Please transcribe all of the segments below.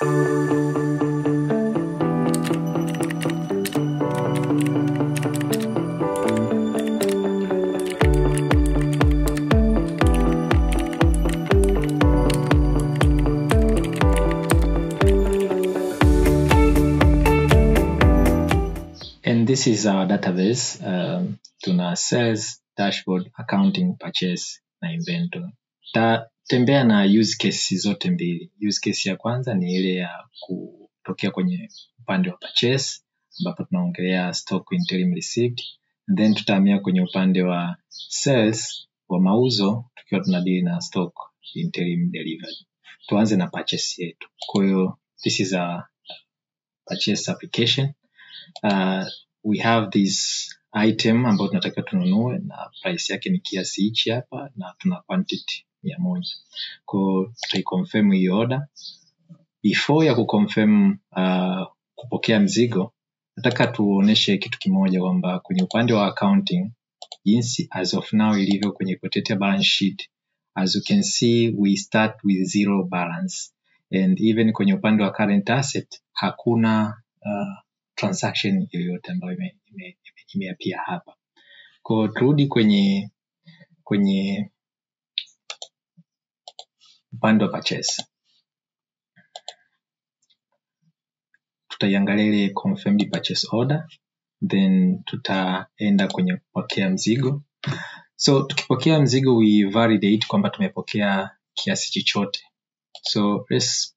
And this is our database. Tuna sales, dashboard, accounting, purchase na inventory. Tatembea na use case zote mbili. Use case ya kwanza ni ile ya kutokea kwenye upande wa purchase ambapo tunaongelea stock interim received, and then tutahamia kwenye upande wa sales wa mauzo tukiwa tunadili na stock interim delivered. Tuanze na purchase yetu. Kwa hiyo this is a purchase application. We have this item ambayo tunatakiwa tununue na price yake ni kiasi hichi hapa na tuna quantity 100. Kwa hiyo tutaiconfirm hii order. Before ya kuconfirm kupokea mzigo, nataka tuoneshe kitu kimoja kwamba kwenye upande wa accounting jinsi as of now ilivyo kwenye Quotatia balance sheet, as you can see we start with zero balance, and even kwenye upande wa current asset hakuna transaction yoyote ambayo imeapia hapa. Kwa hiyo turudi kwenye upande wa purchase. Tutaiangalia ile confirmed purchase order, then tutaenda kwenye kupokea mzigo. So tukipokea mzigo we validate kwamba tumepokea kiasi chochote. So let's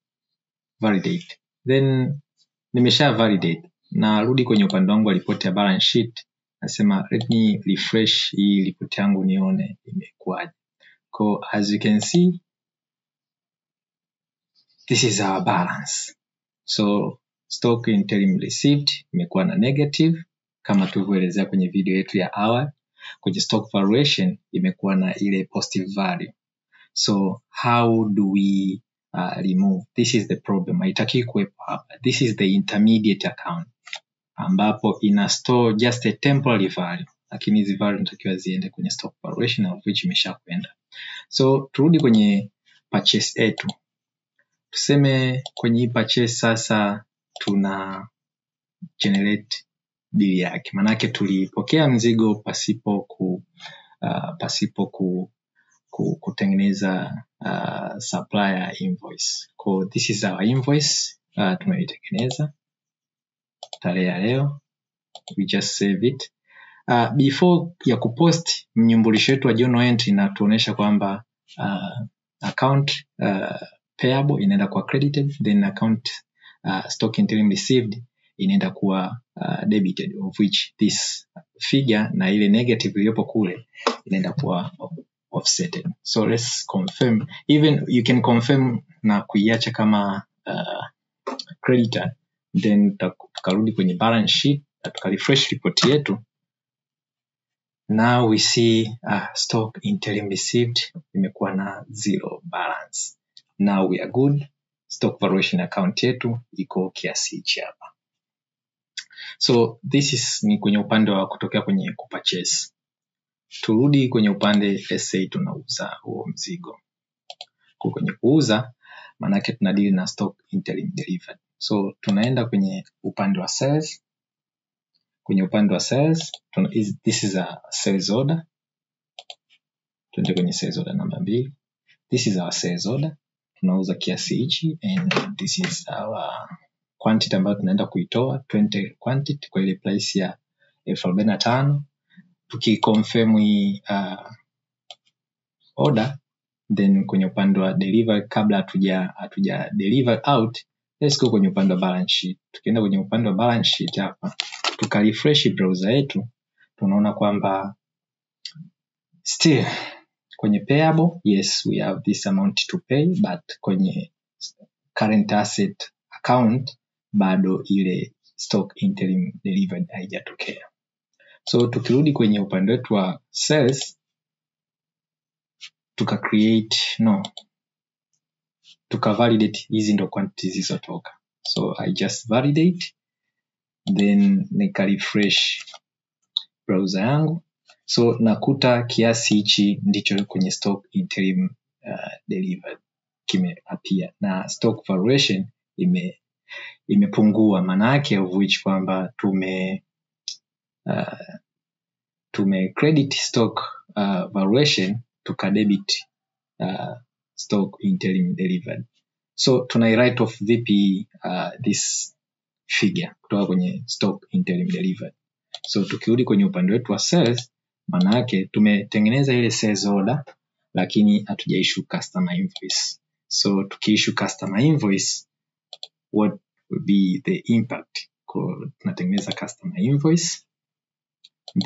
validate. Then nimesha validate, narudi kwenye upande wangu wa report ya balance sheet, nasema let me refresh hii report yangu nione imekuwaje. Kwa as you can see this is our balance. So stock interim received imekuwa na negative kama tulivyoelezea kwenye video yetu ya awali. Kwenye stock valuation imekuwa na ile positive value. So how do we remove? This is the problem. Haitaki kuwepo hapa. This is the intermediate account ambapo ina store just a temporary value, lakini hizi value inatakiwa ziende kwenye stock valuation of which imeshakwenda. So turudi kwenye purchase yetu. Tuseme kwenye hii purchase sasa tuna generate bill yake. Maanake tulipokea mzigo pasipo kutengeneza supplier invoice. Kwa this is our invoice, tumeitengeneza tarehe ya leo, we just save it. Before ya kupost mnyumbulisho wetu wa journal entry inatuonesha kwamba account payable inaenda kuwa credited, then account stock interim received inaenda kuwa debited, of which this figure na ile negative iliyopo kule inaenda kuwa offsetted. So let's confirm. Even you can confirm na kuiacha kama creditor, then tukarudi kwenye balance sheet na tukarefresh report yetu. Now we see stock interim received imekuwa na zero balance. Now we are good. Stock valuation account yetu iko kiasi hichi hapa. So this is ni kwenye upande wa kutokea kwenye kupurchase. Turudi kwenye upande let's say tunauza huo mzigo. Kwa kwenye kuuza maana yake tunadili na stock interim delivered. So tunaenda kwenye upande wa sales. Kwenye upande wa sales this is a sales order. Tuende kwenye sales order namba 2. This is our sales order. Tunauza kiasi hichi and this is our quantity ambayo tunaenda kuitoa 20 quantity kwa ile price ya 1045. Tukiconfirm hii order, then kwenye upande wa deliver kabla hatuja deliver out, let's go kwenye upande wa balance sheet. Tukienda kwenye upande wa balance sheet hapa, tukarefresh browser yetu, tunaona kwamba still kwenye payable, yes we have this amount to pay, but kwenye current asset account bado ile stock interim delivered haijatokea. So tukirudi kwenye upande wetu wa sales, tuka create no, tuka validate hizi ndo quantity zilizotoka. So I just validate, then nika refresh browser yangu. So nakuta kiasi hichi ndicho kwenye stock interim delivered kimeappear, na stock valuation imepungua, maana yake of which kwamba tume credit stock valuation tuka debit stock interim delivered. So tuna write off vipi this figure kutoka kwenye stock interim delivered? So tukirudi kwenye upande wetu wa sales, maana yake tumetengeneza ile sales order lakini hatujaissue customer invoice. So tukiissue customer invoice, what will be the impact? Kwa tunatengeneza customer invoice,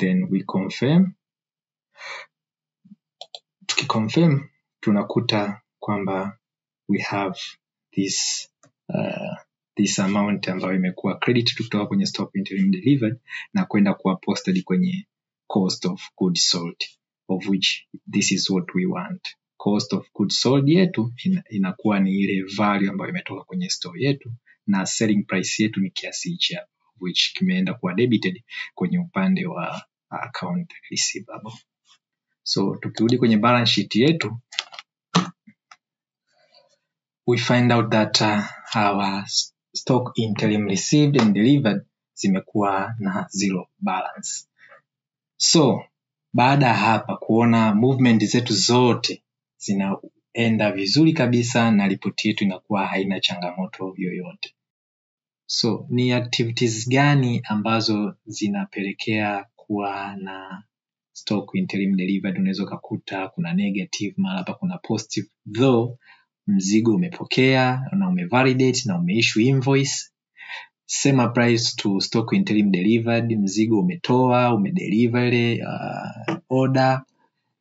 then we confirm. Tukiconfirm tunakuta kwamba we have this amount ambayo imekuwa credit kutoka kwenye stock interim delivered na kwenda kuwa posted kwenye cost of goods sold, of which this is what we want. Cost of goods sold yetu inakuwa ni ile value ambayo imetoka kwenye store yetu na selling price yetu ni kiasi hichi hapa, which kimeenda kuwa debited kwenye upande wa account receivable. So tukirudi kwenye balance sheet yetu, we find out that our stock interim received and delivered zimekuwa na zero balance. So baada ya hapa kuona movement zetu zote zinaenda vizuri kabisa na ripoti yetu inakuwa haina changamoto yoyote. So ni activities gani ambazo zinapelekea kuwa na stock interim delivered? Unaweza ukakuta kuna negative, mara hapa kuna positive, though mzigo umepokea na umevalidate na umeissue invoice. Same applies to stock interim delivered, mzigo umetoa, umedeliver ile order,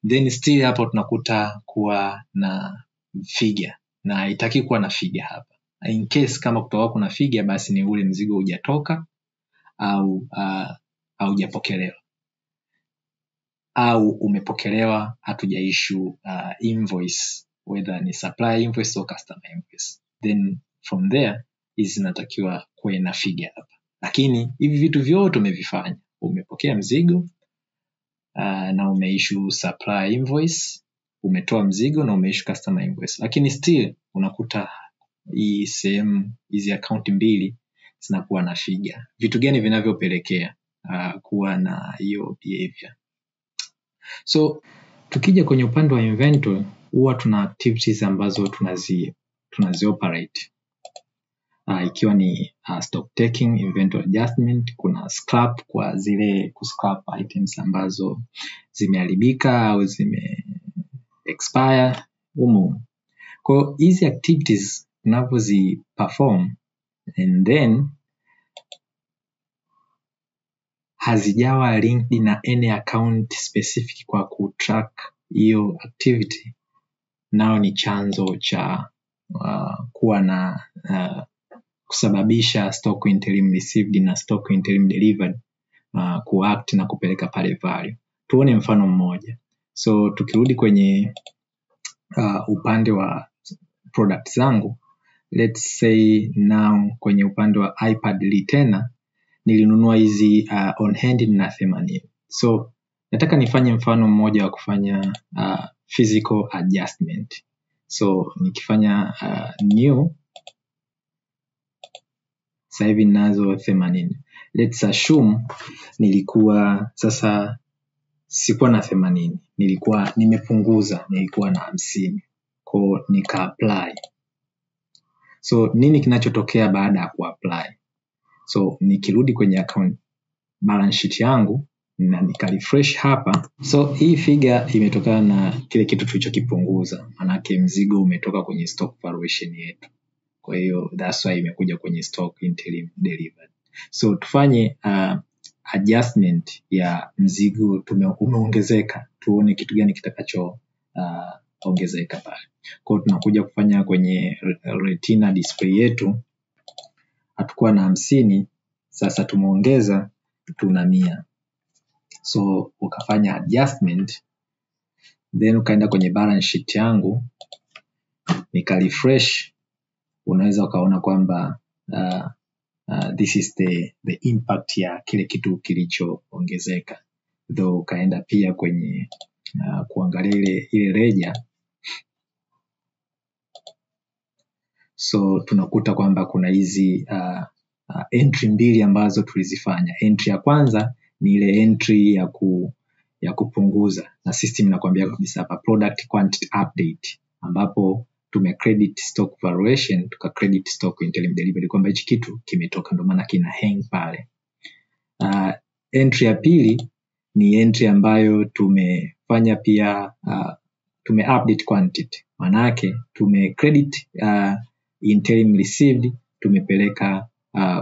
then still hapo tunakuta kuwa na figure, na haitaki kuwa na figure hapa. In case kama kutoka kuna figure, basi ni ule mzigo hujatoka au haujapokelewa, au umepokelewa hatujaissue invoice, whether ni supply invoice or customer invoice. Then from there hizi zinatakiwa kuwe na figure hapa. Lakini hivi vitu vyote umevifanya, umepokea mzigo na umeissue supply invoice, umetoa mzigo na umeissue customer invoice, lakini still unakuta hii sehemu, hizi account mbili zinakuwa na figure. Vitu gani vinavyopelekea kuwa na hiyo behavior? So tukija kwenye upande wa inventory, huwa tuna activities ambazo tunazi operate. Ikiwa ni stock taking, inventory adjustment, kuna scrap kwa zile kuscrap items ambazo zimeharibika au zime expire humu. Kwa hizi activities tunavyozi perform and then hazijawa linked na any account specific kwa kutrack hiyo activity, nao ni chanzo cha kuwa na kusababisha stock interim received na stock interim delivered kuact na kupeleka pale value. Tuone mfano mmoja. So tukirudi kwenye upande wa product zangu, let's say now kwenye upande wa iPad Retina nilinunua hizi on hand na 80. So nataka nifanye mfano mmoja wa kufanya physical adjustment. So nikifanya new, sasa hivi ninazo 80. Let's assume nilikuwa sasa sikuwa na 80, nilikuwa nimepunguza, nilikuwa na 50. Kwa nika apply. So nini kinachotokea baada ya kuapply? So nikirudi kwenye account balance sheet yangu na nika refresh hapa, so hii figure imetokana na kile kitu tulichokipunguza, manake mzigo umetoka kwenye stock valuation yetu. Kwa hiyo that's why imekuja kwenye stock interim delivered. So tufanye adjustment ya mzigo umeongezeka, tuone kitu gani kitakacho ongezeka pale. Kwa hiyo tunakuja kufanya kwenye Retina display yetu, hatukuwa na 50, sasa tumeongeza tuna 100. So ukafanya adjustment, then ukaenda kwenye balance sheet yangu nika refresh, unaweza ukaona kwamba this is the impact ya kile kitu kilichoongezeka. Though ukaenda pia kwenye kuangalia ile reja, So tunakuta kwamba kuna hizi entry mbili ambazo tulizifanya. Entry ya kwanza ni ile entry ya kupunguza, na system inakwambia kabisa hapa product quantity update, ambapo tume credit stock valuation, tuka credit stock interim delivery, kwamba hichi kitu kimetoka, ndio maana kina hang pale. Entry ya pili ni entry ambayo tumefanya pia, tume update quantity, maana yake tume credit interim received, tumepeleka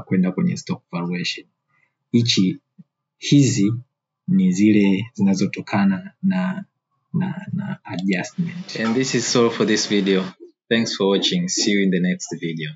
kwenda kwenye stock valuation. Hizi ni zile zinazotokana na adjustment. And this is all for this video. Thanks for watching. See you in the next video.